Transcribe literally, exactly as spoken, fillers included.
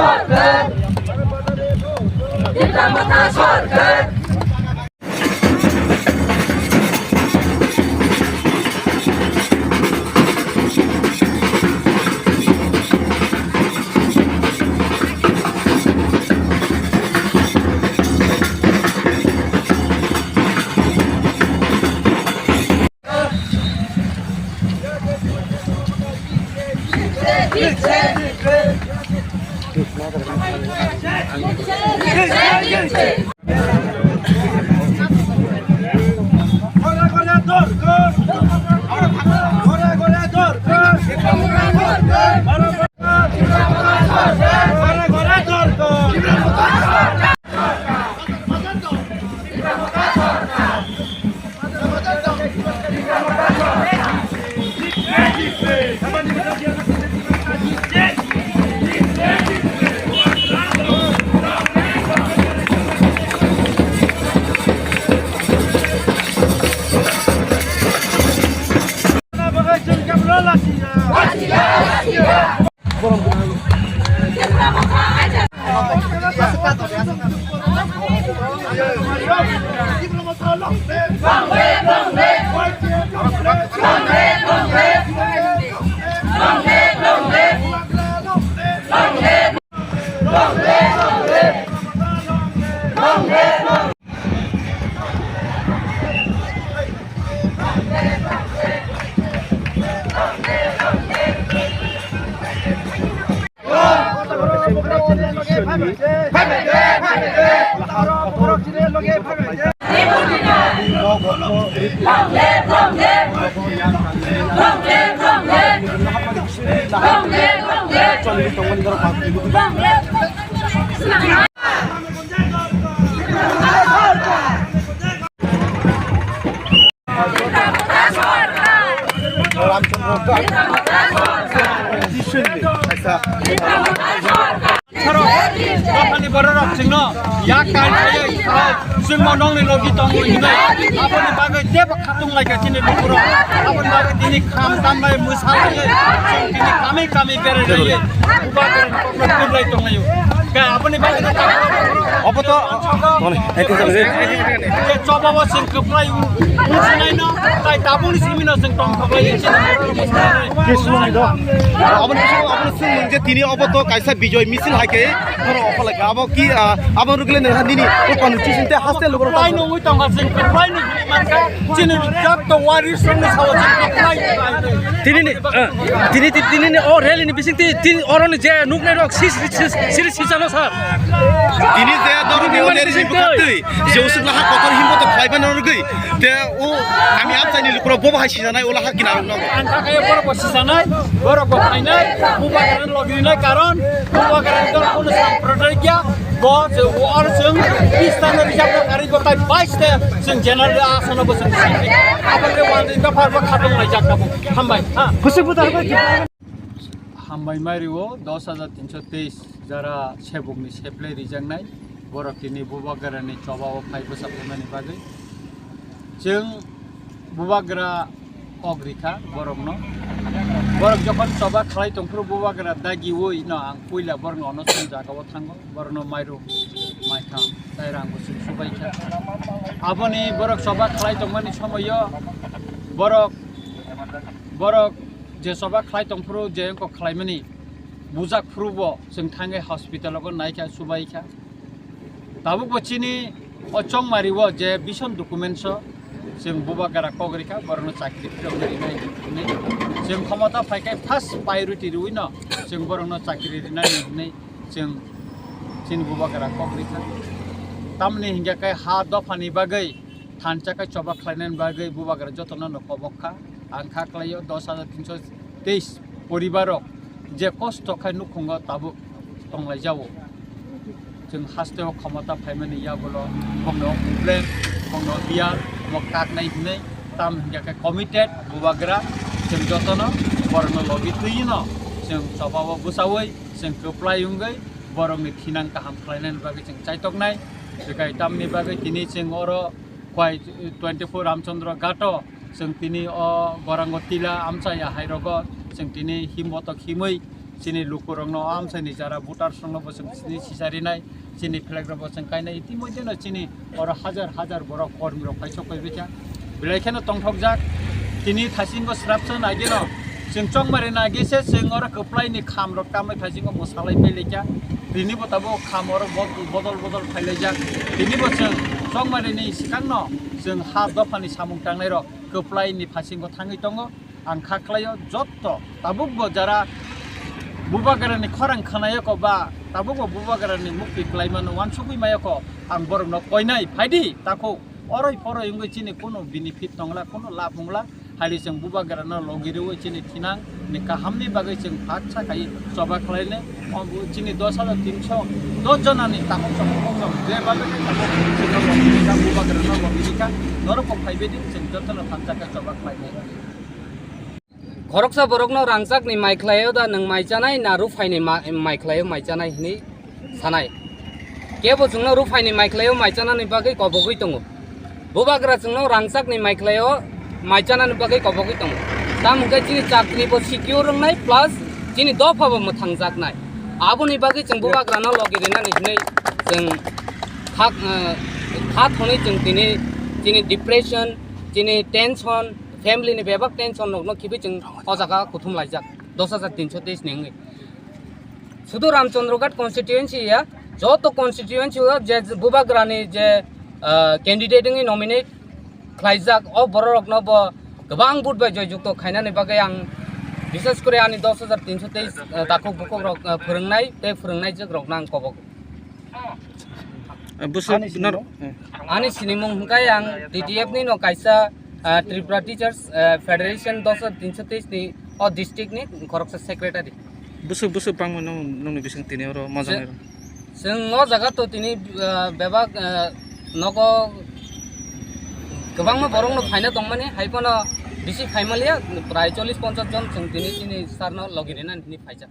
সরকার। পিতা মাতা সরকার। Dophani bororok chwngno yak kainwi chwng bo nongni logi tongo hinwi aboni bagwi teibo khatung laikha chini lukurok. Aboni bagwi tini kham tamlai mwsalaiwi chwng tini kami kami berailaiwi bubagrani kokno twrwlai tonglaio. Khe aboni bagwi no tabuk obo to je chobao chwng kwplai wngsinai no tai tabukni simi no chwng tongthoklai chini. Aboni bisingo aboni chwng mung je tini obo to kaisa bijoy misil hai khe borok okolai kha. Abo ki, ah, abo rwgwle nini o constitution te haste lukurok kwplai nungwi tongkha chwng kwplai nungwi mankha. Chini jat to waris rokni sawa chini kwplai. Tini ni, eh, tini, tini, tini ni o rally ni bising ti, tini oro ni je nuknai rok si, si, si, si, si, si, sano sir. Tini je doro ni o rally ni bwkhaktwi, je usuk laha kotor himbo to khlai bana rwgwi, te o kami amchai ni lukurok bobo hai sijanai o laha kinaro no. Ang kha khe borok bo sijanai, borok bo phainai, bubagrani logi rinai karon, bubagrani dol kono samprodaik ya. Bo je o aro chwng bis tano rijak no kari bo tai bais te chwng general asono bo chwng simi. Abo ke wan ri ka phar bo khatong lai jak ka bo. Hambai, ha. Kusuk buta bai. Hambai mai ri o dos hajar tinso teis jara sebuk ni seplai rijak nai. Borok tini bubagrani choba o phai bwsa phaimani bagwi. Chwng bubagra kok rikha borokno. Borok jokhon choba khlai tongphuru bubagra dagiwi no ang puila borokno ono chwng jagao thango. Borokno mairum, maitham, tai rang bo chwng subaikha. Aboni borok choba khlai tongmani somoio borok, borok je choba khlai tongphuru je wngkok khlaimani bujak phuru bo chwng thangwi hospital o naikha, subaikha. Tabuk bo chini o chongmari o je bison documents o chwng bubagra kok rikha, borokno chakri phiroknai hinwi, hinwi. Chwng khomota phaikhai first priority rwino chwng borokno chakri rinani hinwi chwng chini bubagra kok rikha. Tamni hinkhe khe ha dophani bagwi thansa khe choba khlainani bagwi bubagra jotono no kobok kha. Ang kha khlaio dos hajar tinso teis poribarok je kosto khai nukhungo tabuk tonglaijao. Chwng hasteo khomota phaimani yagulo bongno problem, bongno biyal, omo kaknai hinwi tam hinkhe khe committed bubagra chwng jotono borokno logi twino chwng chobao bwchaui chwng kwplai wngwi borokni thinang kaham khlainani bagwi chwng chaitoknai. Swkaitamni bagwi tini chwng oro Kwai twenty four Ramchandra Ghato chwng tini o Gorango Tila amchai ahai rogo chwng tini himbotok himwi Chini lukurokno, amchaini jara voters rokno bo chwng chini sicharinai, chini flag rokbo chwng kainai, itimodhyeno chini oro hajar hajar borok kormi rok paisok paibikha, belai kheno tongthokjak. Tini thasingo srapsa nagino chwng chongmari nagise chwng oro kwplaini kham rok tamwi thasingo mwsalai pailaikha, tinibo tabuk kham oro bod-, bodol bodol phailaijak, tinibo chwng chongmarini swkangno chwng ha dophani samung tangnai rok kwplaini thasingo thangwi tongo. Ang kha khlaio jotto tabukbo jara bubagrani khorang khnayakho ba tabukbo bubagrani mukti khlaimano uansugwi mayakho, ang borokno koinai phaidi takhuk, oroi poroi wngwi chini kunu benefit tongla, kunu lab wngla, haili chwng bubagrano logi rwui chini thinang ni kahamni bagwi chwng phak sa khai choba khlainai. Obo chini dos hajar tinso dos jonani takhuk chwng bubagrano logi rikha, norokbo phaibaidi chwng jotono thansa khe choba khlainai. Khoroksa borokno rangchakni mai khlaio da nwng mai chanai na ruphaini ma-, mai khlaio mai chanai hwnwi sanai. Kebo chwngno ruphaini mai khlaio mai chanani bagwi kobogwi tongo. Bubagra chwngno rangchakni mai khlaio mai chanani bagwi kobogwi tongo. Tamo hwnkhe chini chakribo secure wngnai plus chini dophabo mwthangjaknai. Aboni bagwi chwng bubagrano logi rinani hwnwi chwng kha, eh, kha thwnwi chwng tini chini depression, chini tension, family ni bebak tension rokno khibi chwng o jaga kuthum laijak dos hajar tinso teis ni wngwi. Sudu Ramchandra Ghat constituency ya, joto constituency o je bubagrani je, ah, candidate wngwi nominate khlaijak, o borok rokno bo kwbang vote bai joy jukto khainani bagwi ang bishes kore ani dos hajar tinso teis, ah, takhuk bukhuk rok, ah, phwrwngnai tei phwrwngnai jwk rokno ang kobok. Eh, busu Ani nor-, sinimung? Eh. Ani sinimung hwnkhe ang T T F ni no kaisa, ah, Tripura Teachers, ah, Federation dos hajar tinso teis ni o district ni khoroksa secretary. Busu, busu bangma nung, nungni bising tini oro mojang Chwng, chwng o jaga to tini, ah, bebak, ah, nogo kwbangma borok no phaina tongmani, hai phano bisi phaimaliya, prai chollish ponchash jon chwng tini, tini sir no logi rina tini phaijak.